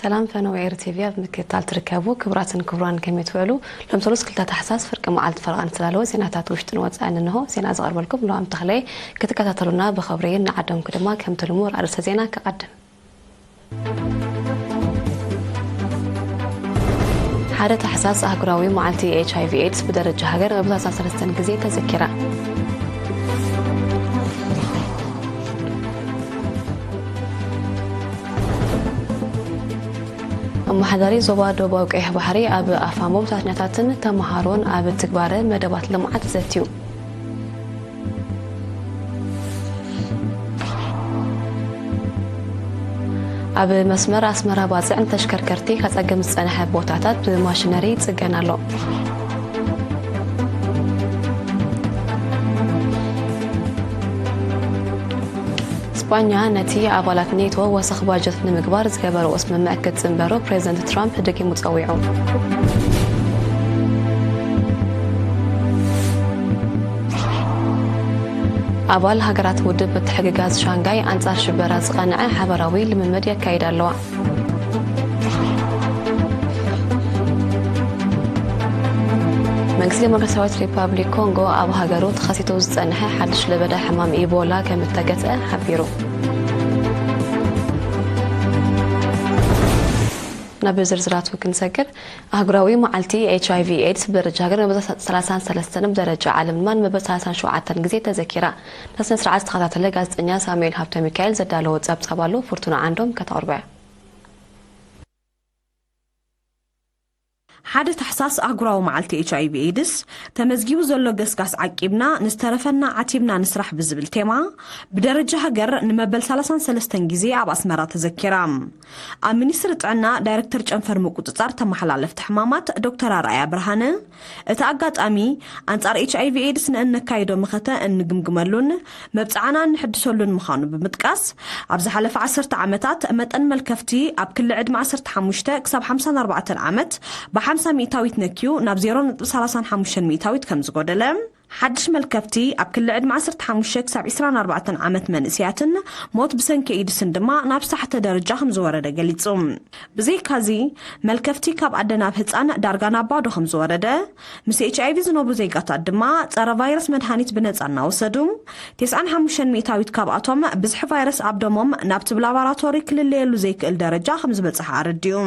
ሰላም ፈነወ ኤሪ ቲቪ ኣብ ምክትታል ትርከቡ ክቡራትን ክቡራን ከመይ ትውዕሉ? ሎም ሰሉስ ክልተ ታሕሳስ ፍርቂ መዓልቲ ፈረቓ ንተዳለወ ዜናታት ውሽጥን ወጻእን እንሆ። ዜና ዘቐርበልኩም ሎማም ተኽለይ። ክትከታተሉና ብኽብሪ ንዓደምኩ ድማ ከምቲ ልሙድ ኣርእስተ ዜና ከቐድም። ሓደ ታሕሳስ ኣህጉራዊ መዓልቲ ኤች ኣይ ቪ ኤድስ ብደረጃ ሃገር መበል ሰላሳን ሰለስተን ግዜ ተዘኪራ። ኣመሓዳሪ ዞባ ደቡባዊ ቀይሕ ባሕሪ ኣብ ኣፋሞ ሰራሕተኛታትን ተምሃሮን ኣብ ትግባረ መደባት ልምዓት ዘትዩ። ኣብ መስመር ኣስመራ ባጽዕ ንተሽከርከርቲ ከጸግም ዝጸንሐ ቦታታት ብማሽነሪ ይጽገን ኣሎ። ስጳኛ ነቲ ኣባላት ኔቶ ወሰኽ ባጀት ንምግባር ዝገበርኦ ስምምዕ ክትጽንበሮ ፕሬዚደንት ትራምፕ ደጊሙ ጸዊዑ። ኣባል ሃገራት ውድብ ምትሕግጋዝ ሻንጋይ ኣንጻር ሽበራ ዝቐንዐ ሓበራዊ ልምምድ የካይዳ ኣለዋ። መንግስቲ ዲሞክራሲያዊት ሪፓብሊክ ኮንጎ ኣብ ሃገሩ ተኸሲቱ ዝጸንሐ ሓድሽ ለበዳ ሕማም ኢቦላ ከም እተገትአ ሓቢሩ። ናብ ዝርዝራቱ ክንሰግር፣ ኣህጉራዊ መዓልቲ ኤች ኣይ ቪ ኤድስ ብደረጃ ሃገር ንመበል ሰላሳን ሰለስተን፣ ብደረጃ ዓለም ድማ ንመበል ሰላሳን ሸውዓተን ግዜ ተዘኪራ። ነቲ ስነ ስርዓት ዝተኸታተለ ጋዜጠኛ ሳሙኤል ሃብተ ሚካኤል ዘዳለዎ ጸብጻብ ኣሎ፣ ፍርቱና ዓንዶም ከተቕርቦ እያ። ሓደ ታሕሳስ ኣህጉራዊ መዓልቲ ኤች ኣይ ቪ ኤድስ፣ ተመዝጊቡ ዘሎ ገስጋስ ዓቂብና ንዝተረፈና ዓቲብና ንስራሕ ብዝብል ቴማ ብደረጃ ሃገር ንመበል ሰላሳን ሰለስተን ግዜ ኣብ ኣስመራ ተዘኪራ። ኣብ ሚኒስትሪ ጥዕና ዳይሬክተር ጨንፈር ምቁጽጻር ተመሓላለፍቲ ሕማማት ዶክተር ኣርኣያ ብርሃነ፣ እቲ ኣጋጣሚ ኣንጻር ኤች ኣይ ቪ ኤድስ ንእነካይዶ መኸተ እንግምግመሉን መብጽዓና እንሕድሰሉን ምዃኑ ብምጥቃስ፣ ኣብ ዝሓለፈ ዓሰርተ ዓመታት መጠን መልከፍቲ ኣብ ክሊ ዕድመ ዓሰርተ ሓሙሽተ ክሳብ ሓምሳን ኣርባዕተን ዓመት ብሓምሳ ሚእታዊት ነክዩ ናብ ዜሮ ነጥቢ ሰላሳን ሓሙሽተን ሚእታዊት ከም ዝጎደለ፣ ሓድሽ መልከፍቲ ኣብ ክሊ ዕድመ ዓሰርተ ሓሙሽተ ክሳብ ዕስራን ኣርባዕተን ዓመት መንእሰያትን ሞት ብሰንኪ ኤድስን ድማ ናብ ዝተሓተ ደረጃ ከም ዝወረደ ገሊጹ። ብዘይካዚ፣ መልከፍቲ ካብ ኣደ ናብ ህጻን ዳርጋ ናብ ባዶ ከም ዝወረደ፣ ምስ ኤች ኣይ ቪ ዝነብሩ ዜጋታት ድማ ጸረ ቫይረስ መድሃኒት ብነጻ እናወሰዱ፣ ተስዓን ሓሙሽተን ሚእታዊት ካብኣቶም ብዝሒ ቫይረስ ኣብ ደሞም ናብቲ ብላቦራቶሪ ክልለየሉ ዘይክእል ደረጃ ከም ዝበጽሐ ኣረዲኡ።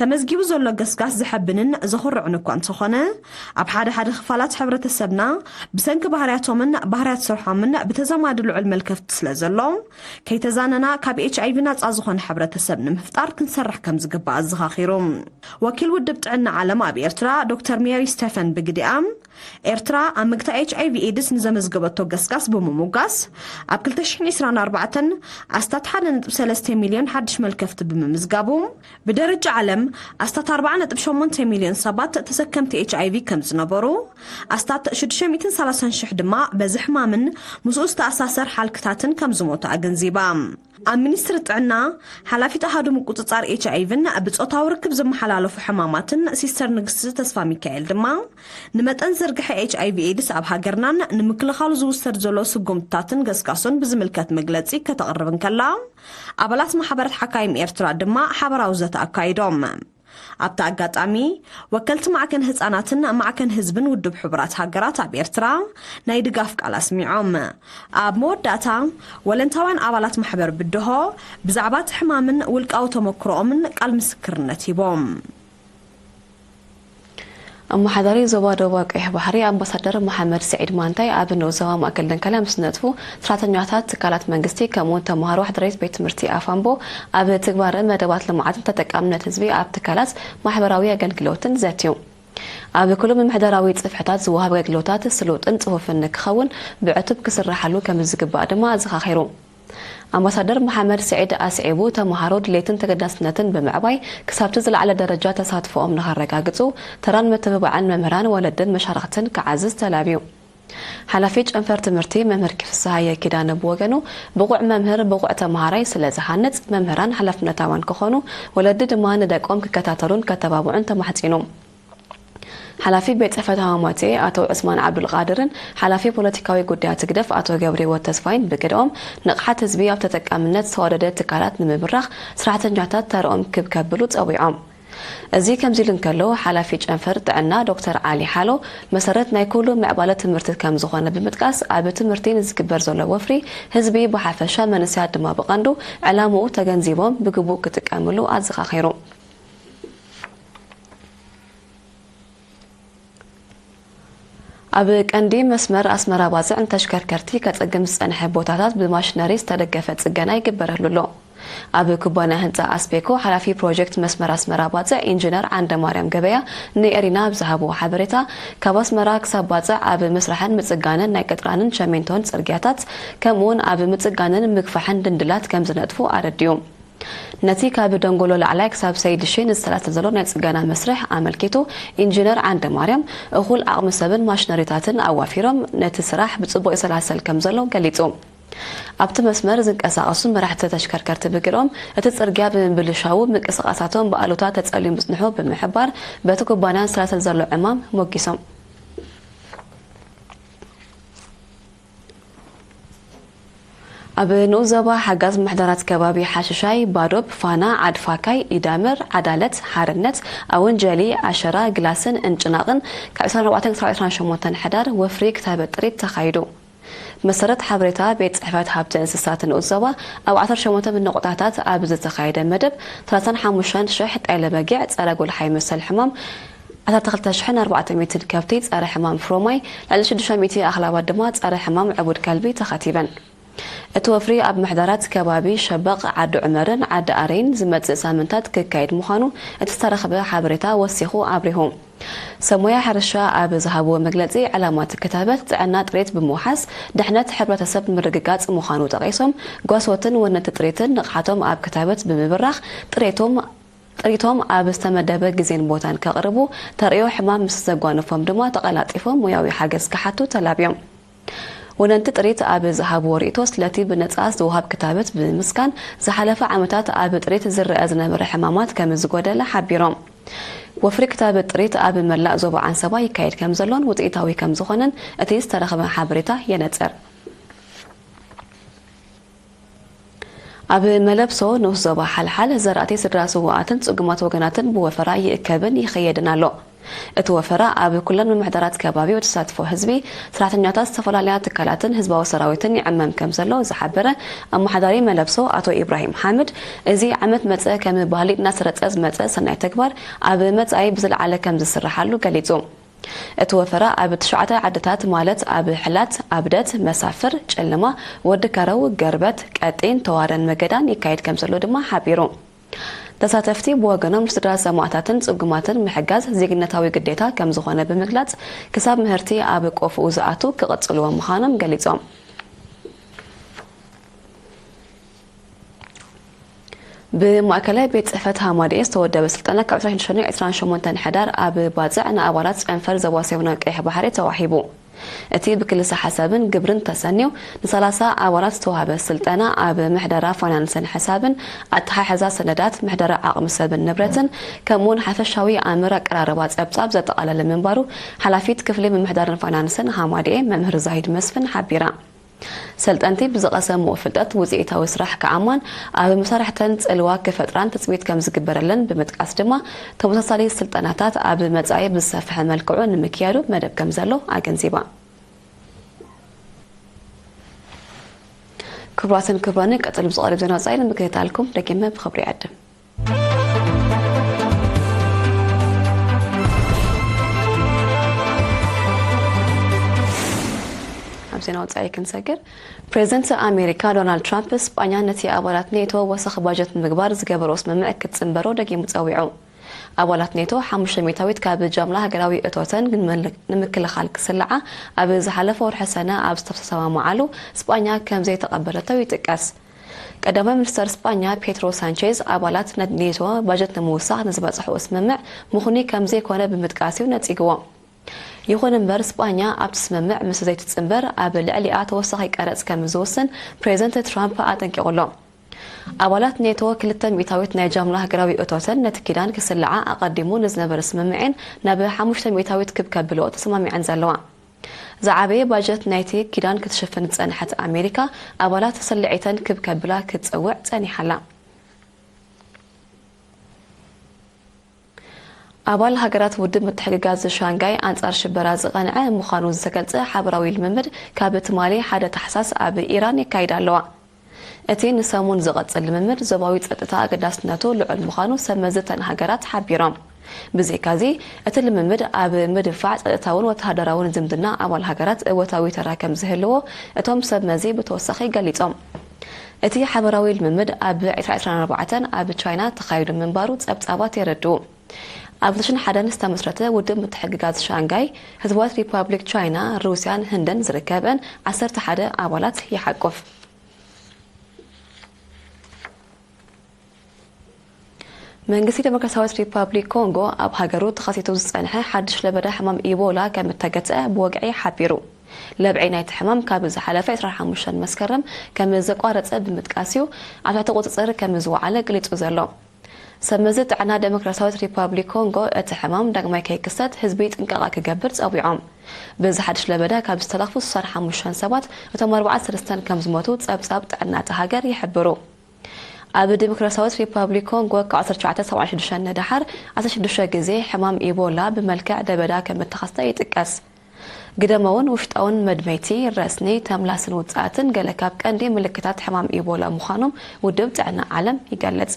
ተመዝጊቡ ዘሎ ገስጋስ ዘሐብንን ዘኹርዕን እኳ እንተኾነ፣ ኣብ ሓደ ሓደ ክፋላት ሕብረተሰብና ብሰንኪ ባህርያቶምን ባህርያት ስርሖምን ብተዛማዲ ልዑል መልከፍቲ ስለ ዘሎ፣ ከይተዛነና ካብ ኤች ኣይ ቪ ናጻ ዝኾነ ሕብረተሰብ ንምፍጣር ክንሰርሕ ከም ዝግባእ ኣዘኻኺሩ። ወኪል ውድብ ጥዕና ዓለም ኣብ ኤርትራ ዶክተር ሜሪ ስቴፈን ብግዲኣም፣ ኤርትራ ኣብ ምግታእ ኤች ኣይ ቪ ኤድስ ንዘመዝገበቶ ገስጋስ ብምሙጋስ፣ ኣብ ክልተ ሽሕን ዕስራን ኣርባዕተን ኣስታት ሓደ ነጥቢ ሰለስተ ሚልዮን ሓድሽ መልከፍቲ ብምምዝጋቡ፣ ብደረጃ ዓለም ኣስታት ኣርባዓ ነጥቢ ሸሞንተ ሚልዮን ሰባት ተሰከምቲ ኤች ኣይ ቪ ከም ዝነበሩ፣ ኣስታት ሽዱሽተ ሚእትን ሰላሳን ሽሕ ድማ በዚ ሕማምን ምስኡ ዝተኣሳሰር ሓልክታትን ከም ዝሞቱ ኣገንዚባ። ኣብ ሚኒስትሪ ጥዕና፣ ሓላፊት ኣሃዱ ምቁጽጻር ኤች ኣይ ቪን ብጾታዊ ርክብ ዝመሓላለፉ ሕማማትን ሲስተር ንግስቲ ተስፋ ሚካኤል ድማ፣ ንመጠን ዝርግሐ ኤች ኣይ ቪ ኤድስ ኣብ ሃገርናን ንምክልኻሉ ዝውሰድ ዘሎ ስጉምትታትን ገስጋሶን ብዝምልከት መግለጺ ከተቕርብ እንከላ፣ ኣባላት ማሕበራት ሓካይም ኤርትራ ድማ ሓበራዊ ዘተ ኣካይዶም። ኣብቲ ኣጋጣሚ፣ ወከልቲ ማዕከን ህጻናትን ማዕከን ህዝብን ውድብ ሕቡራት ሃገራት ኣብ ኤርትራ ናይ ድጋፍ ቃል ኣስሚዖም። ኣብ መወዳእታ፣ ወለንታውያን ኣባላት ማሕበር ብድሆ ብዛዕባ እቲ ሕማምን ውልቃዊ ተመክሮኦምን ቃል ምስክርነት ሂቦም። ኣመሓዳሪ ዞባ ደቡባዊ ቀይሕ ባሕሪ ኣምባሳደር መሓመድ ስዒድ ማንታይ ኣብ ንኡስ ዞባ ማእከል ደንካላ ምስ ነጥፉ ሰራሕተኛታት ትካላት መንግስቲ ከምኡውን ተምሃሮ ዋሕደሬት ቤት ትምህርቲ ኣፋምቦ ኣብ ትግባረ መደባት ልምዓትን ተጠቃምነት ህዝቢ ኣብ ትካላት ማሕበራዊ ኣገልግሎትን ዘትዩ። ኣብ ኩሉ ምምሕዳራዊ ጽፍሕታት ዝወሃብ ኣገልግሎታት ስሉጥን ጽፉፍን ንክኸውን ብዕቱብ ክስራሓሉ ከም ዝግባእ ድማ ኣዘኻኺሩ። ኣምባሳደር መሓመድ ስዒድ ኣስዒቡ፣ ተምሃሮ ድሌትን ተገዳስነትን ብምዕባይ ክሳብቲ ዝለዓለ ደረጃ ተሳትፎኦም ንኸረጋግጹ ተራን ምትብባዕን መምህራን፣ ወለድን መሻርኽትን ክዓዝዝ ተላብዩ። ሓላፊ ጨንፈር ትምህርቲ መምህር ፍስሃየ ኪዳነ ብወገኑ፣ ብቑዕ መምህር ብቑዕ ተምሃራይ ስለ ዝሃንጽ፣ መምህራን ሓላፍነታውያን ክኾኑ፣ ወለዲ ድማ ንደቆም ክከታተሉን ከተባብዑን ተማሕጺኑ። ሓላፊ ቤት ጽሕፈት ሃማማቴ ኣቶ ዑስማን ዓብዱልቃድርን ሓላፊ ፖለቲካዊ ጉዳያት ህግደፍ ኣቶ ገብረህይወት ተስፋይን ብግደኦም፣ ንቕሓት ህዝቢ ኣብ ተጠቃምነት ዝተዋደደ ትካላት ንምብራኽ ሰራሕተኛታት ተርኦም ክብ ከብሉ ጸዊዖም። እዚ ከምዚ ኢሉ እንከሎ፣ ሓላፊ ጨንፈር ጥዕና ዶክተር ዓሊ ሓሎ፣ መሰረት ናይ ኩሉ ምዕባለ ትምህርቲ ከም ዝኾነ ብምጥቃስ፣ ኣብ ትምህርቲ ንዝግበር ዘሎ ወፍሪ ህዝቢ ብሓፈሻ መንእሰያት ድማ ብቐንዱ ዕላምኡ ተገንዚቦም ብግቡእ ክጥቀምሉ ኣዘኻኺሩ። ኣብ ቀንዲ መስመር ኣስመራ ባጽዕ ንተሽከርከርቲ ከጸግም ዝጸንሐ ቦታታት ብማሽነሪ ዝተደገፈ ጽገና ይግበረሉ ኣሎ። ኣብ ኩባንያ ህንጻ ኣስቤኮ ሓላፊ ፕሮጀክት መስመር ኣስመራ ባጽዕ ኢንጂነር ዓንደ ማርያም ገበያ ንኤሪና ኣብ ዝሃብዎ ሓበሬታ፣ ካብ ኣስመራ ክሳብ ባጽዕ ኣብ ምስራሕን ምጽጋንን ናይ ቅጥራንን ሸሜንቶን ጽርግያታት፣ ከምኡውን ኣብ ምጽጋንን ምግፋሕን ድንድላት ከም ዝነጥፉ ኣረዲኡ። ነቲ ካብ ደንጎሎ ላዕላይ ክሳብ ሰይድ ሺን ዝተላተ ዘሎ ናይ ጽገና መስርሕ ኣመልኪቱ፣ ኢንጂነር ዓንደ ማርያም፣ እኹል ዓቕሚ ሰብን ማሽነሪታትን ኣዋፊሮም ነቲ ስራሕ ብጽቡቕ ይሰላሰል ከም ዘሎ ገሊጹ። ኣብቲ መስመር ዝንቀሳቐሱ መራሕቲ ተሽከርከርቲ ብግደኦም፣ እቲ ጽርግያ ብምብልሻዉ ምንቅስቓሳቶም ብኣሉታ ተጸልዩ ምጽንሑ ብምሕባር፣ በቲ ኩባንያ ዝሰላሰል ዘሎ ዕማም ሞጊሶም። ኣብ ንኡስ ዞባ ሓጋዝ ምሕደራት ከባቢ ሓሽሻይ፣ ባዶብ፣ ፋና፣ ዓድፋካይ፣ ኢዳምር፣ ዓዳለት፣ ሓርነት፣ ኣወንጀሊ፣ ኣሸራ፣ ግላስን እንጭናቕን ካብ ዕስራን ኣርባዕተን ክሳብ ዕስራን ሸሞንተን ሕዳር ወፍሪ ክታበት ጥሪት ተኻይዱ። መሰረት ሓበሬታ ቤት ጽሕፈት ሃብቲ እንስሳት ንኡስ ዞባ፣ ኣብ ዓሰርተ ሸሞንተ መነቆጣታት ኣብ ዝተኻየደ መደብ፣ ሰላሳን ሓሙሽተን ሽሕ ጣይለ በጊዕ ጸረ ጎልሓይ መሰል ሕማም፣ ዓሰርተ ክልተ ሽሕን ኣርባዕተ ሚእትን ከብቲ ጸረ ሕማም ፍሮማይ፣ ልዕሊ ሽዱሽተ ሚእቲ ኣኽላባት ድማ ጸረ ሕማም ዕቡድ ከልቢ ተኸቲበን። እቲ ወፍሪ ኣብ ምሕዳራት ከባቢ ሸበቕ፣ ዓዲ ዑመርን ዓዲ ኣረይን ዝመጽእ ሳምንታት ክካየድ ምዃኑ እቲ ዝተረኽበ ሓበሬታ ወሲኹ ኣብሪሁ። ሰብ ሞያ ሕርሻ ኣብ ዝሃብዎ መግለጺ፣ ዕላማ እቲ ክታበት ጥዕና ጥሪት ብምውሓስ ድሕነት ሕብረተሰብ ምርግጋጽ ምዃኑ ጠቒሶም፣ ጓሶትን ወነንቲ ጥሪትን ንቕሓቶም ኣብ ክታበት ብምብራኽ ጥሬቶም ጥሪቶም ኣብ ዝተመደበ ግዜን ቦታን ከቕርቡ፣ ተርእዮ ሕማም ምስ ዘጓነፎም ድማ ተቐላጢፎም ሞያዊ ሓገዝ ክሓቱ ተላብዮም። ወነንቲ ጥሪት ኣብ ዝሃብዎ ርእይቶ፣ ስለቲ ብነጻ ዝወሃብ ክታበት ብምምስጋን፣ ዝሓለፈ ዓመታት ኣብ ጥሪት ዝረኣ ዝነበረ ሕማማት ከም ዝጎደለ ሓቢሮም። ወፍሪ ክታበት ጥሪት ኣብ መላእ ዞባ ዓንሰባ ይካየድ ከም ዘሎን ውጽኢታዊ ከም ዝኾነን እቲ ዝተረኽበ ሓበሬታ የነጽር። ኣብ መለብሶ ንኡስ ዞባ ሓልሓል ዘራእቲ ስድራ ስውኣትን ጽጉማት ወገናትን ብወፈራ ይእከብን ይኸየድን ኣሎ። እቲ ወፈራ ኣብ ኩለን ምምሕዳራት ከባቢ ብተሳትፎ ህዝቢ፣ ሰራሕተኛታት ዝተፈላለያ ትካላትን ህዝባዊ ሰራዊትን ይዕመም ከም ዘሎ ዝሓበረ ኣመሓዳሪ መለብሶ ኣቶ ኢብራሂም ሓምድ፣ እዚ ዓመት መጸ ከም ባህሊ እናሰረጸ ዝመጸ ሰናይ ተግባር ኣብ መጻኢ ብዝለዓለ ከም ዝስርሓሉ ገሊጹ። እቲ ወፈራ ኣብ ትሽዓተ ዓድታት ማለት ኣብ ሕላት፣ ኣብደት፣ መሳፍር፣ ጨለማ፣ ወዲ ከረው፣ ገርበት፣ ቀጢን፣ ተዋረን መገዳን ይካየድ ከም ዘሎ ድማ ሓቢሩ። ተሳተፍቲ ብወገኖም ንስድራ ሰማእታትን ጽጉማትን ምሕጋዝ ዜግነታዊ ግዴታ ከም ዝኾነ ብምግላጽ፣ ክሳብ ምህርቲ ኣብ ቆፍኡ ዝኣቱ ክቕጽልዎ ምዃኖም ገሊጾም። ብማእከላይ ቤት ጽሕፈት ሃማደኤ ዝተወደበ ስልጠና ካብ ዕስራን ሽዱሽተን ዕስራን ሸሞንተን ሕዳር ኣብ ባጽዕ ንኣባላት ጨንፈር ዞባ ሰሜናዊ ቀይሕ ባሕሪ ተዋሂቡ። እቲ ብክልሰ ሓሳብን ግብርን ተሰንዩ ንሰላሳ ኣባላት ዝተዋህበ ስልጠና፣ ኣብ ምሕደራ ፋይናንስን ሕሳብን፣ ኣተሓሕዛ ሰነዳት፣ ምሕደራ ዓቕሚ ሰብን ንብረትን፣ ከምኡውን ሓፈሻዊ ኣምር ኣቀራርባ ጸብጻብ ዘጠቓለለ ምንባሩ፣ ሓላፊት ክፍሊ ምምሕዳርን ፋይናንስን ሃማደኤ መምህር ዛሂድ መስፍን ሓቢራ። ሰልጠንቲ ብዝቐሰምዎ ፍልጠት ውፅኢታዊ ስራሕ ክዓማን ኣብ መሳርሕተን ፅልዋ ክፈጥራን ትፅቢት ከም ዝግበረለን ብምጥቃስ ድማ፣ ተመሳሳሊ ስልጠናታት ኣብ መፃኢ ብዝሰፍሐ መልክዑ ንምክያዱ መደብ ከም ዘሎ ኣገንዚባ። ክቡራትን ክቡራንን፣ ቀፂሉ ብዝቐርብ ዜና ወፃኢ ንምክትታልኩም ደጊመ ብኽብሪ ይዕድም። ኣብ ዜና ወጻኢ ክንሰግር፣ ፕሬዚደንት ኣሜሪካ ዶናልድ ትራምፕ ስጳኛ ነቲ ኣባላት ኔቶ ወሰኽ ባጀት ንምግባር ዝገበሮ ስምምዕ ክትጽንበሮ ደጊሙ ጸዊዑ። ኣባላት ኔቶ ሓሙሽተ ሚእታዊት ካብ ጃምላ ሃገራዊ እቶተን ንምል-፣ ንምክልኻል ክስልዓ ኣብ ዝሓለፈ ወርሒ ሰነ ኣብ ዝተሰማምዓሉ ስጳኛ ከም ዘይተቐበለቶ ይጥቀስ። ቀዳማይ ሚኒስተር ስጳኛ ፔድሮ ሳንቼዝ ኣባላት ነ-፣ ኔቶ ባጀት ንምውሳኽ ንዝበጽሕዎ ስምምዕ ምኽኑይ ከም ዘይኮነ ብምጥቃስ እዩ ነጺግዎ። ይኹን እምበር፣ ስጳኛ ኣብቲ ስምምዕ ምስ ዘይትጽንበር ኣብ ልዕሊኣ ተወሳኺ ቀረጽ ከም ዝውስን ፕሬዚደንት ትራምፕ ኣጠንቂቑ ኣሎ። ኣባላት ኔቶ ክልተ ሚእታዊት ናይ ጃምላ ሃገራዊ እቶተን ነቲ ኪዳን ክስልዓ ኣቐዲሙ ንዝነበረ ስምምዕን ናብ ሓሙሽተ ሚእታዊት ክብ ከብልኦ ተሰማሚዐን ዘለዋ። ዝዓበየ ባጀት ናይቲ ኪዳን ክትሽፍን ዝጸንሐት ኣሜሪካ፣ ኣባላት ስልዒተን ክብ ከብላ ክትጸውዕ ጸኒሓላ። ኣባል ሃገራት ውድብ ምትሕግጋዝ ሻንጋይ ኣንጻር ሽበራ ዝቐንዐ ምዃኑ ዝተገልጸ ሓበራዊ ልምምድ ካብ ትማሊ ሓደ ታሕሳስ ኣብ ኢራን የካይዳ ኣለዋ። እቲ ንሰሙን ዝቐጽል ልምምድ ዞባዊ ጸጥታ ኣገዳስነቱ ልዑል ምዃኑ ሰብ መዚ እተን ሃገራት ሓቢሮም። ብዘይካዚ፣ እቲ ልምምድ ኣብ ምድፋዕ ጸጥታውን ወተሃደራውን ዝምድና ኣባል ሃገራት እወታዊ ተራ ከም ዝህልዎ እቶም ሰብ መዚ ብተወሳኺ ገሊጾም። እቲ ሓበራዊ ልምምድ ኣብ ዕስራ ዕስራን ኣርባዕተን ኣብ ቻይና ተኻይዱ ምንባሩ ጸብጻባት የረድኡ። ኣብ ክልተ ሽሕን ሓደን ዝተመስረተ ውድብ ምትሕግጋዝ ሻንጋይ፣ ህዝባዊት ሪፓብሊክ ቻይና፣ ሩስያን ህንድን ዝርከበን ዓሰርተ ሓደ ኣባላት ይሓቁፍ። መንግስቲ ዴሞክራሲያዊት ሪፓብሊክ ኮንጎ ኣብ ሃገሩ ተኸሲቱ ዝጸንሐ ሓድሽ ለበዳ ሕማም ኢቦላ ከም እተገትአ ብወግዒ ሓቢሩ። ለብዒ ናይቲ ሕማም ካብ ዝሓለፈ ዕስራን ሓሙሽተን መስከረም ከም ዘቋረጸ ብምጥቃስ እዩ ኣብ ትሕቲ ቁጽጽር ከም ዝወዓለ ገሊጹ ዘሎ። ሰብ መዚ ጥዕና ዴሞክራሲያዊት ሪፓብሊክ ኮንጎ እቲ ሕማም ዳግማይ ከይክሰት ህዝቢ ጥንቃቐ ክገብር ጸዊዖም። በዚ ሓድሽ ለበዳ ካብ ዝተለኽፉ ስሳን ሓሙሽተን ሰባት እቶም ኣርባዓን ሰለስተን ከም ዝሞቱ ጸብጻብ ጥዕና እታ ሃገር ይሕብሩ። ኣብ ዴሞክራሲያዊት ሪፓብሊክ ኮንጎ ካብ ዓሰርተ ትሽዓተ ሰብዓን ሽዱሽተን ንደሓር ዓሰርተ ሽዱሽተ ግዜ ሕማም ኢቦላ ብመልክዕ ለበዳ ከም እተኸስተ ይጥቀስ። ግደመውን ውሽጣውን መድመይቲ፣ ረስኒ፣ ተምላስን ውጽኣትን ገለ ካብ ቀንዲ ምልክታት ሕማም ኢቦላ ምዃኖም ውድብ ጥዕና ዓለም ይገልጽ።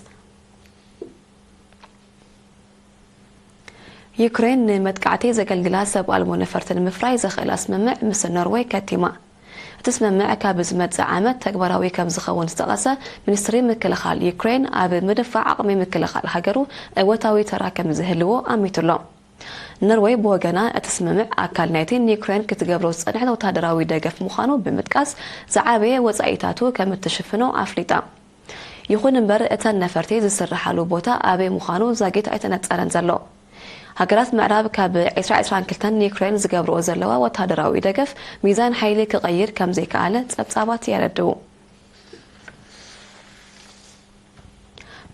ዩክሬን ንመጥቃዕቲ ዘገልግላ ሰብ ኣልቦ ነፈርቲ ንምፍራይ ዘኽእላ ስምምዕ ምስ ኖርወይ ከቲማ። እቲ ስምምዕ ካብ ዝመጽእ ዓመት ተግባራዊ ከም ዝኸውን ዝጠቐሰ ሚኒስትሪ ምክልኻል ዩክሬን፣ ኣብ ምድፋዕ ዓቕሚ ምክልኻል ሃገሩ እወታዊ ተራ ከም ዝህልዎ ኣሚቱሎ። ኖርወይ ብወገና፣ እቲ ስምምዕ ኣካል ናይቲ ንዩክሬን ክትገብሮ ዝጸንሐት ወተሃደራዊ ደገፍ ምዃኑ ብምጥቃስ፣ ዝዓበየ ወጻኢታቱ ከም እትሽፍኖ ኣፍሊጣ። ይኹን እምበር፣ እተን ነፈርቲ ዝስርሓሉ ቦታ ኣበይ ምዃኑ ዛጊት ኣይተነጸረን ዘሎ። ሃገራት ምዕራብ ካብ ዕስራ ዕስራን ክልተን ንዩክሬን ዝገብርኦ ዘለዋ ወተሃደራዊ ደገፍ፣ ሚዛን ሓይሊ ክቐይር ከም ዘይከኣለ ጸብጻባት የረድኡ።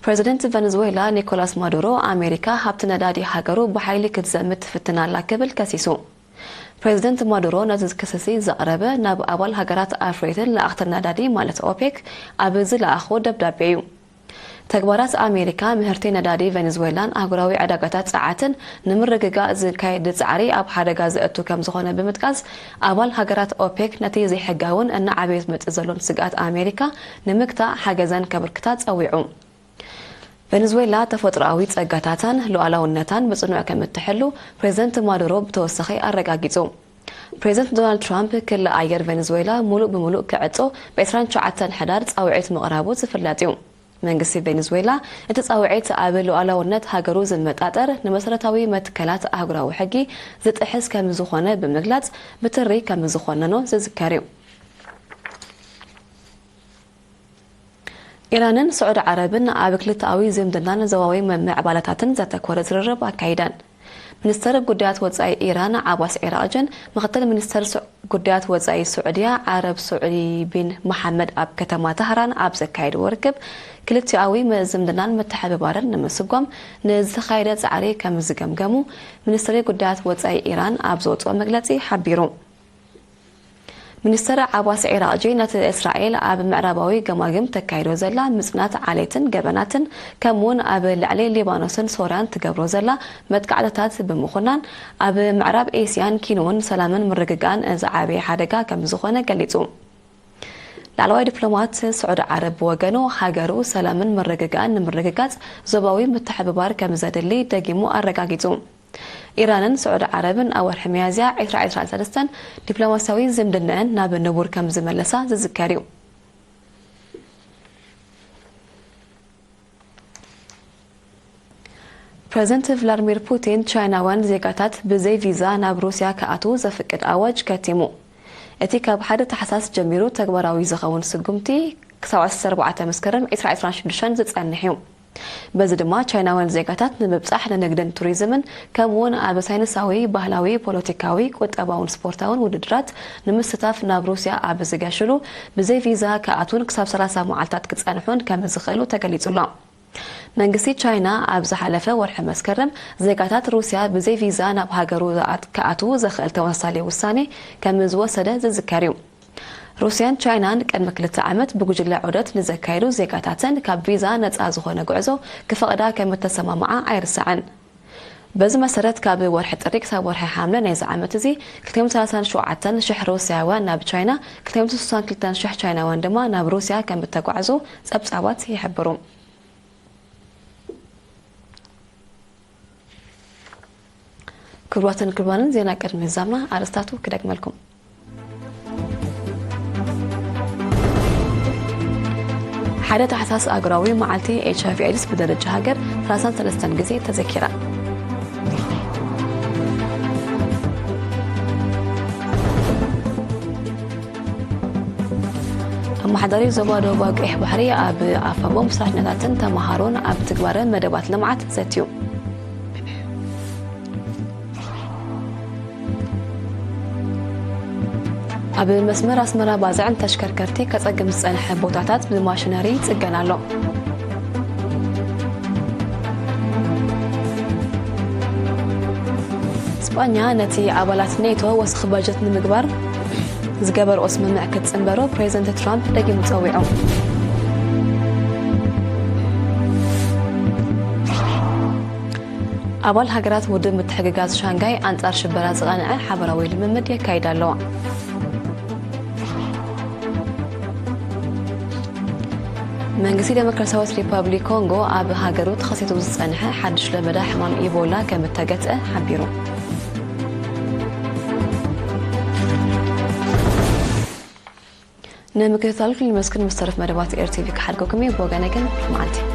ፕረዚደንት ቨነዙዌላ ኒኮላስ ማዱሮ፣ ኣሜሪካ ሃብቲ ነዳዲ ሃገሩ ብሓይሊ ክትዘምት ትፍትን ኣላ ክብል ከሲሱ። ፕረዚደንት ማዱሮ ነዚ ክሲ ዘቕረበ፣ ናብ ኣባል ሃገራት ኣፍረይትን ለኣኽትን ነዳዲ ማለት ኦፔክ ኣብ ዝለኣኾ ደብዳቤ እዩ። ተግባራት ኣሜሪካ ምህርቲ ነዳዲ ቨነዙዌላን ኣህጉራዊ ዕዳጋታት ጸዓትን ንምርግጋእ ዝካየድ ጻዕሪ ኣብ ሓደጋ ዘእቱ ከም ዝኾነ ብምጥቃስ፣ ኣባል ሃገራት ኦፔክ ነቲ ዘይሕጋውን እናዓበየ ዝመጽእ ዘሎን ስግኣት ኣሜሪካ ንምግታእ ሓገዘን ከበርክታ ጸዊዑ። ቨነዙዌላ ተፈጥሮኣዊ ጸጋታታን ሉዓላውነታን ብጽኑዕ ከም እትሕሉ ፕሬዚደንት ማዱሮ ብተወሳኺ ኣረጋጊጹ። ፕሬዚደንት ዶናልድ ትራምፕ ክሊ ኣየር ቬኔዙዌላ ሙሉእ ብሙሉእ ክዕጾ ብ ዕስራን ትሽዓተን ሕዳር ጻውዒት ምቕራቡ ዝፍለጥ እዩ። መንግስቲ ቬኔዙዌላ እቲ ጻውዒት ኣብ ሉዓላውነት ሃገሩ ዝመጣጠር፣ ንመሰረታዊ መትከላት ኣህጉራዊ ሕጊ ዝጥሕስ ከም ዝኾነ ብምግላጽ ብትሪ ከም ዝኾነኖ ዝዝከር እዩ። ኢራንን ስዑዲ ዓረብን ኣብ ክልተኣዊ ዝምድናን ዞባዊ ምዕባለታትን ዘተኮረ ዝርርብ ኣካይደን። ሚኒስተር ጉዳያት ወጻኢ ኢራን ዓባስ ዒራቕጂን ምኽትል ሚኒስተር ስዑ-፣ ጉዳያት ወጻኢ ስዑድያ ዓረብ ስዑዲ ቢን መሓመድ ኣብ ከተማ ታህራን ኣብ ዘካየድዎ ርክብ፣ ክልቲኣዊ መ-፣ ዝምድናን ምትሕብባርን ንምስጓም ንዝተኻየደ ጻዕሪ ከም ዝገምገሙ ሚኒስትሪ ጉዳያት ወጻኢ ኢራን ኣብ ዘውጽኦ መግለጺ ሓቢሩ። ሚኒስተር ዓባስ ዒራቕጂ ነቲ እስራኤል ኣብ ምዕራባዊ ገማግም ተካይዶ ዘላ ምጽናት ዓሌትን ገበናትን፣ ከምኡውን ኣብ ልዕሊ ሊባኖስን ሶርያን ትገብሮ ዘላ መጥቃዕትታት ብምኹናን፣ ኣብ ምዕራብ ኤስያን ኪንውን ሰላምን ምርግጋእን ዝዓበየ ሓደጋ ከም ዝኾነ ገሊጹ። ላዕለዋይ ዲፕሎማት ስዑዲ ዓረብ ብወገኑ፣ ሃገሩ ሰላምን ምርግጋእን ንምርግጋጽ ዞባዊ ምትሕብባር ከም ዘድሊ ደጊሙ ኣረጋጊጹ። ኢራንን ስዑዲ ዓረብን ኣብ ወርሒ ሚያዝያ ዕስራ ዕስራን ሰለስተን ዲፕሎማስያዊ ዝምድነአን ናብ ንቡር ከም ዝመለሳ ዝዝከር እዩ። ፕረዚደንት ቭላድሚር ፑቲን፣ ቻይናውያን ዜጋታት ብዘይ ቪዛ ናብ ሩስያ ክኣትዉ ዘፍቅድ ኣዋጅ ከቲሙ። እቲ ካብ ሓደ ታሕሳስ ጀሚሩ ተግባራዊ ዝኸውን ስጉምቲ፣ ክሳብ ዓሰርተ ኣርባዕተ መስከረም ዕስራ ዕስራን ሽዱሽተን ዝጸንሕ እዩ። በዚ ድማ ቻይናውያን ዜጋታት ንምብጻሕ ንንግድን ቱሪዝምን ከምኡውን ኣብ ሳይንሳዊ፣ ባህላዊ፣ ፖለቲካዊ፣ ቁጠባውን ስፖርታውን ውድድራት ንምስታፍ ናብ ሩስያ ኣብ ዝገሽሉ ብዘይ ቪዛ ክኣትውን ክሳብ ሰላሳ መዓልታት ክጸንሑን ከም ዝኽእሉ ተገሊጹ ኣሎ። መንግስቲ ቻይና ኣብ ዝሓለፈ ወርሒ መስከረም ዜጋታት ሩስያ ብዘይ ቪዛ ናብ ሃገሩ ክኣትዉ ዘኽእል ተመሳሳሊ ውሳኔ ከም ዝወሰደ ዝዝከር እዩ። ሩስያን ቻይናን ቅድሚ ክልተ ዓመት ብጉጅለ ዑደት ንዘካየዱ ዜጋታተን ካብ ቪዛ ነጻ ዝኾነ ጉዕዞ ክፈቕዳ ከም እተሰማምዓ ኣይርሳዕን። በዚ መሰረት ካብ ወርሒ ጥሪ ክሳብ ወርሒ ሓምለ ናይዚ ዓመት እዚ ክልተ ሚእቲ ሰላሳን ሸውዓተን ሽሕ ሩስያውያን ናብ ቻይና፣ ክልተ ሚእቲ ስሳን ክልተን ሽሕ ቻይናውያን ድማ ናብ ሩስያ ከም እተጓዕዙ ጸብጻባት ይሕብሩ። ክቡራትን ክቡራንን፣ ዜና ቅድሚ ምዛምና ኣርእስታቱ ክደግመልኩም። ሓደ ታሕሳስ ኣህጉራዊ መዓልቲ ኤች ኣይ ቪ ኤድስ ብደረጃ ሃገር ሰላሳን ሰለስተን ግዜ ተዘኪራ። ኣመሓዳሪ ዞባ ደቡባዊ ቀይሕ ባሕሪ ኣብ ኣፋቦም ሰራሕተኛታትን ተመሃሮን ኣብ ትግባረ መደባት ልምዓት ዘትዩ። ኣብ መስመር ኣስመራ ባጽዕን ተሽከርከርቲ ከጸግም ዝጸንሐ ቦታታት ብማሽነሪ ይጽገን ኣሎ። ስጳኛ ነቲ ኣባላት ኔቶ ወስኺ ባጀት ንምግባር ዝገበርኦ ስምምዕ ክትጽንበሮ ፕሬዚደንት ትራምፕ ደጊሙ ጸዊዑ። ኣባል ሃገራት ውድብ ምትሕግጋዝ ሻንጋይ ኣንጻር ሽበራ ዝቐንዐ ሓበራዊ ልምምድ የካይዳ ኣለዋ። መንግስቲ ዴሞክራሲያዊት ሪፐብሊክ ኮንጎ ኣብ ሃገሩ ተኸሲቱ ዝጸንሐ ሓድሽ ለበዳ ሕማም ኢቦላ ከም እተገትአ ሓቢሩ። ንምክትታልኩም ነመስግን። ምስ ተረፍ መደባት ኤር ቲ ቪ ክሓልገኩም እየ። ብወገነ ግን መዓልቲ